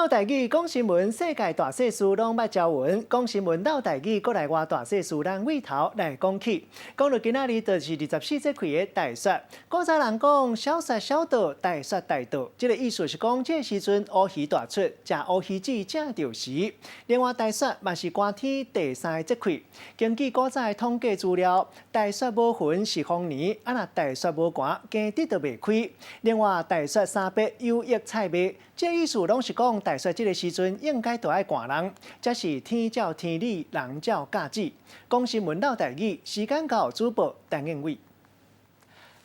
嘮台語講新聞，世界大細事攏捌朝聞。講新聞嘮台語，閣來活大細事，咱對頭來講起。講到今仔日，就是二十四節氣的大雪。古早人講小雪小到，大雪大到，這個意思是講這個時陣烏魚大出，食烏魚子正著時。另外，大雪嘛是寒天第三個節氣。根據古早的統計資料，大雪無雲是豐年，啊若大雪無寒，耕地就袂開。另外，大雪三八有益菜賣，這個意思攏是講大雪這個時陣應該都愛寒人，這是天照天理，人照教子。講新聞嘮台語，時間到，主播陳應偉。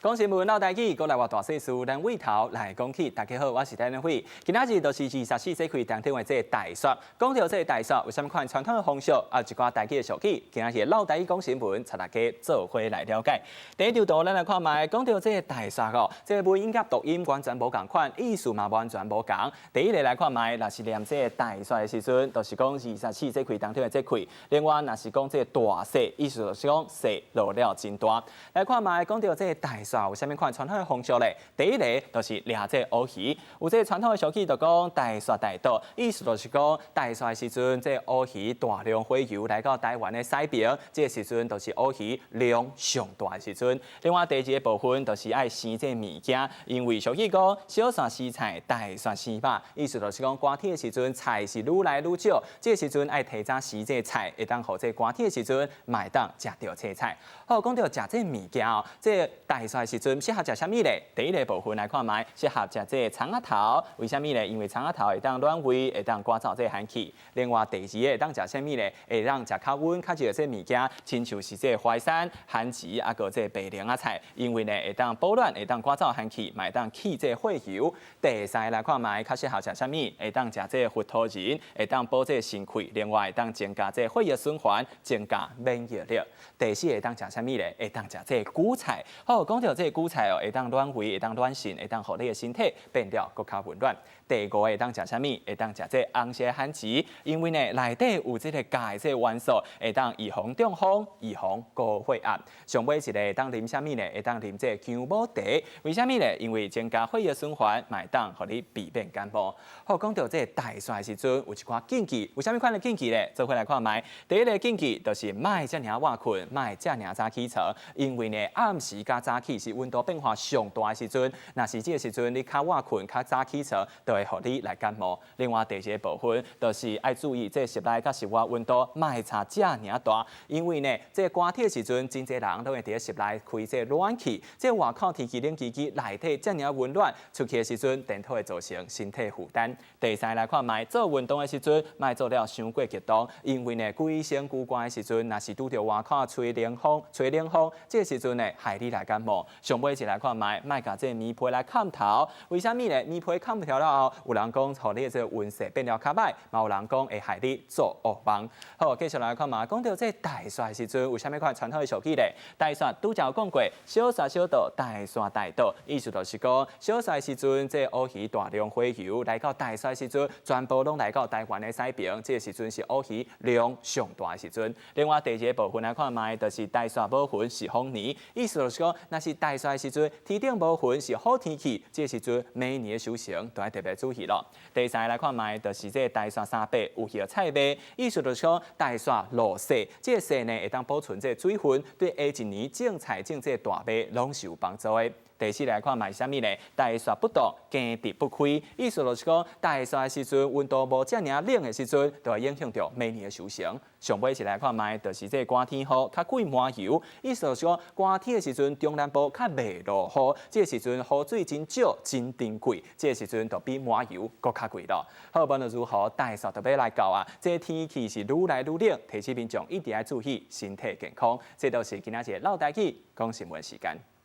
講新聞嘮台語，閣來活大細事，咱對頭來講起。大家好，我是陳恩輝。今仔日就是二十四節氣當中的這个大雪。講著這个大雪，有啥物款傳統的風俗，啊，一寡台語的俗語。今仔日嘮台語講新聞，帶大家做伙來了解。第一張圖，咱來看覓，講著這个大雪哦，這個文音佮讀音完全無仝款，意思嘛完全無仝。第一个來看覓，若是念這个大雪的時陣，就是講二十四節氣當中的節氣。另外，若是講這个大雪，意思就是講雪落了真大。來看覓，講著這个大雪有啥物款傳統的風俗咧？第一个就是掠這個烏魚，有這个傳統的俗語就講大雪大倒，意思就是講大雪的時陣，這個烏魚大量洄游來到台灣的西邊，這个時陣就是烏魚量上大的時陣。另外第二个部分就是愛生這个物件，因為俗語講小雪生菜，大雪生肉，意思就是講寒天的時陣菜是愈來愈少，這个時陣愛提早生這个菜，會當予這個寒天的時陣嘛會當食著這个菜。好，講著食這个物件哦，這个大雪的時陣適合食啥物咧？第一个部分來看覓，適合食這个蔥仔頭。為啥物咧？因為蔥仔頭會當暖胃，會當趕走這个寒氣。另外第二个會當食啥物咧？會當食較溫較熱這个物件，親像是這个淮山、番薯，啊閣這个白蓮仔菜，因為呢會當保暖，會當趕走寒氣，嘛會當去這个血油。第三个來看覓，較適合食啥物？會當食這个核桃仁，會當補這个腎氣，另外會當增加這个血液循環，增加免疫力。第四个會當食啥物咧？會當食這个韭菜。好，講著這个韭菜哦，會當暖胃，會當暖腎，會當予你的身體變了閣較溫暖。第五个會當食啥物？會當食這个紅色番薯，因為呢內底有這个鉀的這个元素，會當預防中風、預防高血壓。上尾一个會當啉啥物呢？會當啉這个薑母茶。為啥物呢？因為增加血液循環，嘛會當予你避免感冒。好，講著這个大雪的時陣，有一寡禁忌，有啥物款的禁忌咧？做伙來看覓。第一个禁忌就是莫遮爾晚睏，莫遮爾早起床，因為呢暗時佮早起是溫度變化上大的時陣，若是這个時陣你較晚睏、較早起床，就會予你來感冒。另外第二个部分就是愛注意，這室內佮室外溫度莫差遮爾大，因為呢這個寒天的時陣，真濟人都會佇室內開這個暖氣，這外口天氣冷吱吱，內底遮爾溫暖，出去的時陣，顛倒會造成身體負擔。第三來看覓，做運動的時陣，莫做了傷過激動，因為呢規身軀寒的時陣，若是拄著外口吹冷風，吹冷風，這個時陣呢害你來感冒。上尾一來看覓，莫共這个棉被來崁頭，為啥物呢？棉被崁頭了後，有人講，予你的這個運勢變了較䆀，嘛有人講會害你做惡夢。好，繼續來看覓，講著這個大雪的時陣，有啥物款傳統的俗語咧？大雪拄才有講過，小雪小倒，大雪大倒，意思就是講，小雪的時陣，這個烏魚大量洄游來到大雪的時陣，全部攏來到台灣的西邊，這個時陣是烏魚量上大的時陣。另外第二個部分來看覓，就是大雪無雲是豐年，意思就是講，若是大雪的時陣，天頂無雲是好天氣，這個時陣每年的收成都愛特別注意咯。第三個來看覓，就是這個大雪三八有葉菜賣，意思就是講大雪落雪，這個雪呢會當保存這個水分，對下一年種菜種這個大麥攏是有幫助的。第四來看覓啥物呢？大雪不凍，耕地不開，意思就是講大雪的時陣溫度無遮爾冷的時陣，就會影響著每年的收成。上尾一來看覓，就是這個寒天雨較過麻油，意思就是講寒天的時陣中南部較袂落雨，這個時陣雨水真少真珍貴，這個時陣就比麻油閣較貴咯。好，無論如何，大雪就欲來到啊，這個天氣是愈來愈冷，提醒民眾一定愛注意身體健康。這就是今仔日嘮台語講新聞時間。